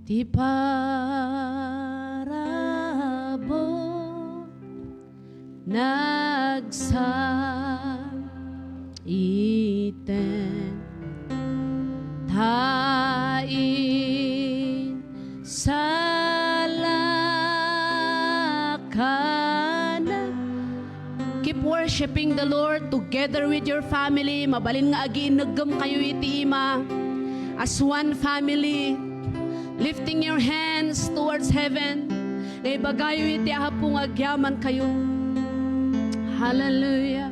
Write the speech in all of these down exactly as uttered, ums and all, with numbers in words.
Ti parabur nagsam iten ta insalakanak. Keep worshiping the Lord together with your family. Mabalin nga agiinneggem kayo iti ima as one family, lifting your hands towards heaven. Nga ibagayo iti Apo nga agyaman kayo. Hallelujah.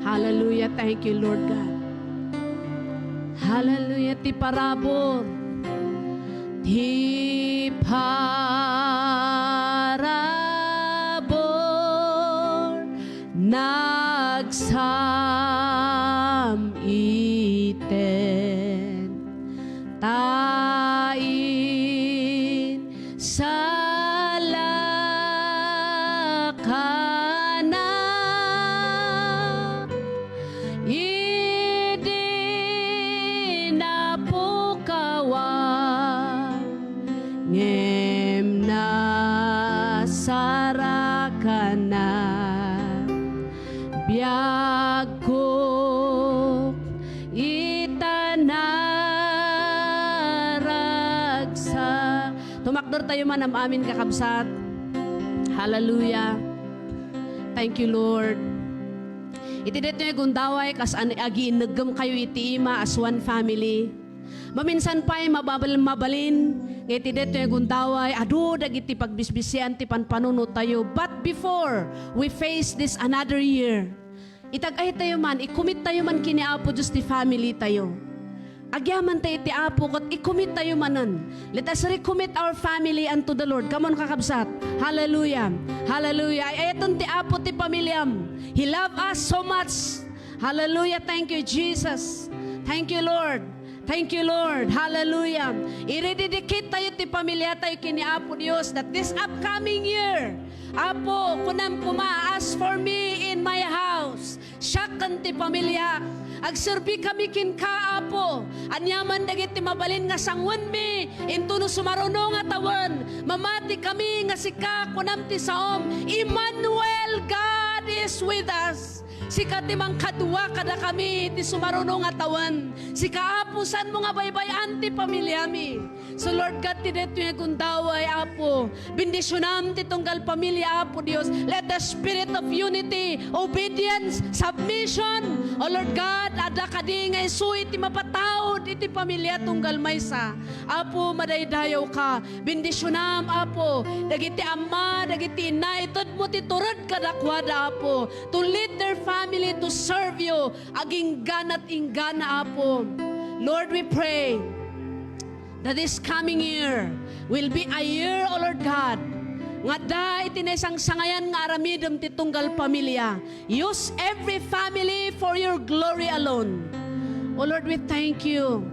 Hallelujah. Thank you, Lord God. Hallelujah. Ti parabur. Ti parabur nagsam iten ta insalakanak idi napukawan ngem nasarakanak. Biagko ita naragsak. Tumakder tayo man am-amin, kakabsat. Hallelujah. Thank you, Lord. Iti daytoy nga gundaway, kas an-, agiinneggem kayo iti ima as one family. Maminsan pay mababal-, mabalin nga iti daytoy nga gundaway, adu dagiti pagbisbisian ti panpanunot tayo. But before we face this another year, itag-ay tayo man, i-commit tayo man ken ni Apo Dios ti family tayo. Agyaman tayo iti Apo ket i-commit tayo manen. Let us recommit our family unto the Lord. Come on, kakabsat. Hallelujah. Hallelujah. Ay-ayaten ti Apo ti pamiliam. He love us so much. Hallelujah. Thank you, Jesus. Thank you, Lord. Thank you, Lord. Hallelujah. Irididikit tayo ti pamilya tayo ken ni Apo Dios that this upcoming year, Apo, kunam koma, "As for me in my house, siak ken ti pamiliak, agserbi kami kenka, Apo. Aniaman dagiti mabalin nga sanguenmi, intono sumaruno nga tawen, mamati kami nga sika," kunam ti Psalm, "Emmanuel, God is with us." Sika ti mangkadua kadakami iti sumaruno nga tawen. Sika, Apo, saanmo nga baybay-an ti pamiliami. So, Lord God, ti daytoy nga gundaway, Apo, bendisionam ti tunggal pamilya, Apo Dios. Let the spirit of unity, obedience, submission, O Lord God, adda kadi nga isu iti mapataud iti pamilya tunggal maysa. Apo, madaydayawka. Bendisionam, Apo, dagiti ama, dagiti inna, itedmo ti tured kadakuada, Apo, to lead their family to serve you. Agingganat inggana, Apo. Lord, we pray that this coming year will be a year, O Lord God, nga adda iti naisangsangayan nga aramidem ti tunggal pamilya. Use every family for your glory alone. O Lord, we thank you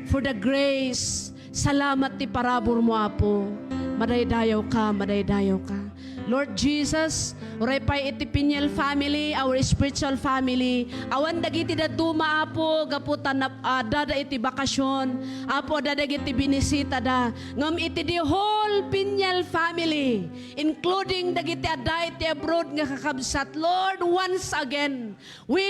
for the grace. Salamat ti paraburmo, Apo. Madaydayawka, madaydayawka. Lord Jesus, uray pay iti Peniel family, our spiritual family, awan dagiti dadduma, Apo, gapu ta nap-, adda da iti bakasyon, Apo, adda dagiti binisitada. Ngem iti the whole Peniel family, including dagiti adda iti abroad nga kakabsat, Lord, once again, we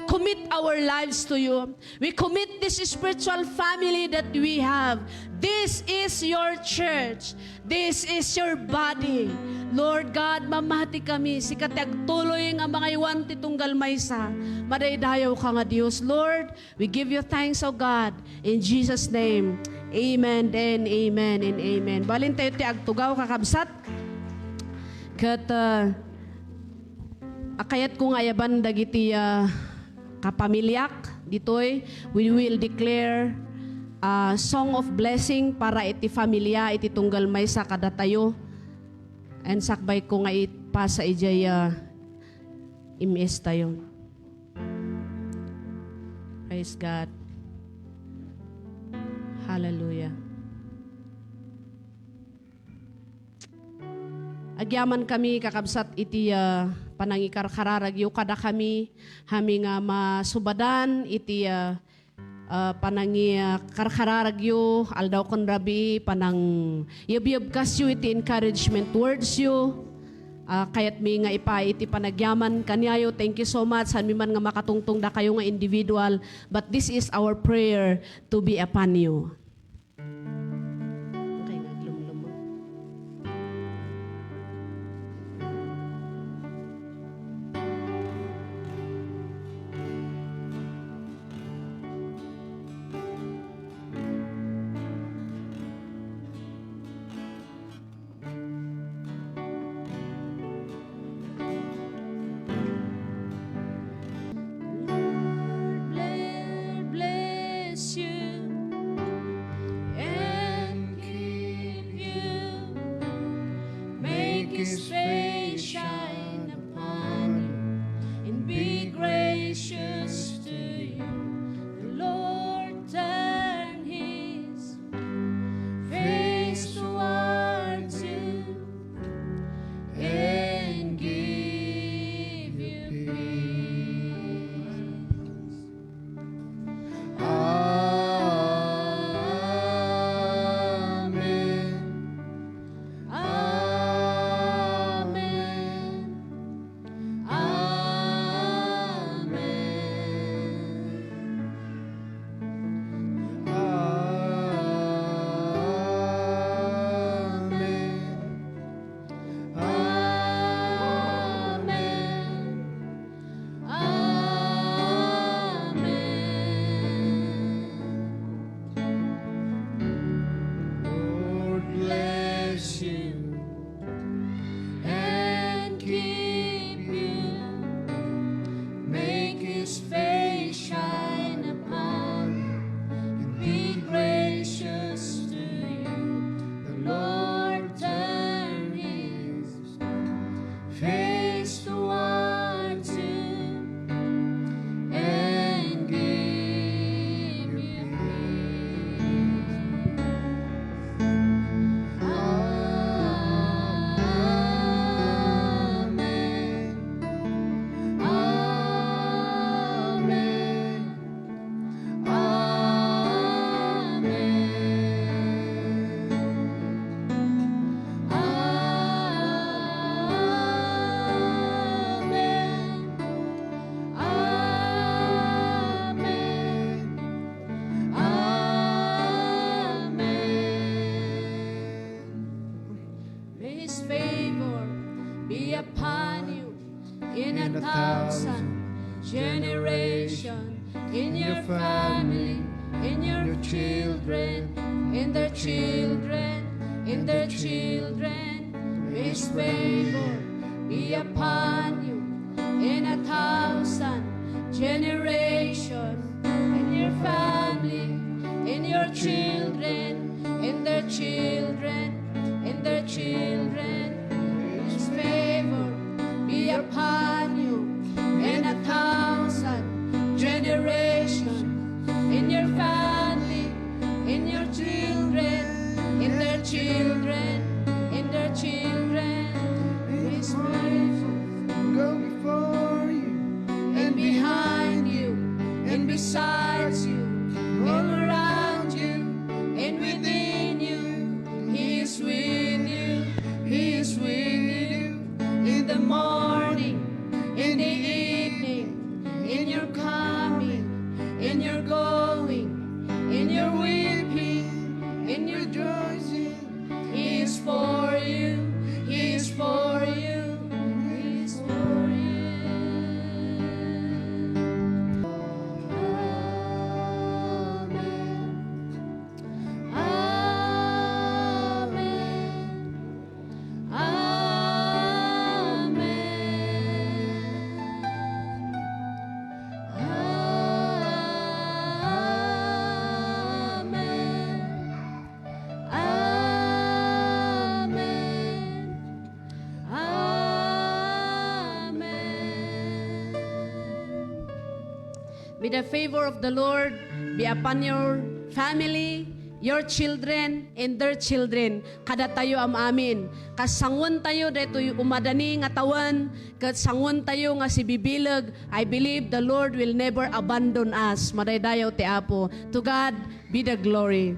commit our lives to you. We commit this spiritual family that we have. This is your church. This is your body. Lord God, mamati kami. Sika ti agtuloy nga mangaywan ti tunggal maysa. Madaydayawka nga Dios. Lord, we give you thanks, O God. In Jesus' name, amen and amen and amen. Balin tayo ti agtugaw, kakabsat. Ket, ah, a kayatko nga ayaban dagiti, ah, kapamiliak ditoy, we will declare a song of blessing para iti familia iti tunggal maysa kadatayo. And sakbayko nga ipasa idiay, ah, M S tayo. Praise God. Hallelujah. Agyaman kami, kakabsat, iti, ah, panangikarkararagyo kadakami, amin nga masubadan iti, ah, ah, panangikarkararagyo, aldaw ken rabii, panangyebyebkasyo iti encouragement wordsyo. Ah, kayatmi nga ipaay iti panagyaman kaniayo. Thank you so much. Saanmi man nga makatungtong dakayo nga individual, but this is our prayer to be upon you. Okay, naglumlum mo. Lord bless you and keep you. Make his face shine upon you and be gracious to you. The Lord turn his face towards you and give you peace. Amen. Amen. Amen. Amen. Amen. Amen. Lord bless you and keep you. Make his face shine upon you and be gracious to you. The Lord turn his face towards you and give you peace. Amen. Amen. Amen. Amen. Amen. Amen. May His favor be upon you in a thousand generation, in your family, in your children, in their children, in their children. May His favor be upon you in a thousand generation, in your family, in your children, in their children, in their children. May His favor be upon you in a thousand generation, in your family, in your children, in their children, in their children. May His favor go before you and behind you and beside you, all around you and within you. He is with you. He is with you in the morning, in the evening, in your coming, in your going, in your weeping, in your rejoicing. He is for you. He is for you. He is for you. Amen. Amen. Amen. Amen. Amen. Amen. May the favor of the Lord be upon your family, your children and their children, kadatayo am-amin. Kas sanguentayo daytoy umadani nga tawen, ket sanguentayo nga sibibileg, I believe the Lord will never abandon us. Madaydayaw ti Apo. To God be the glory.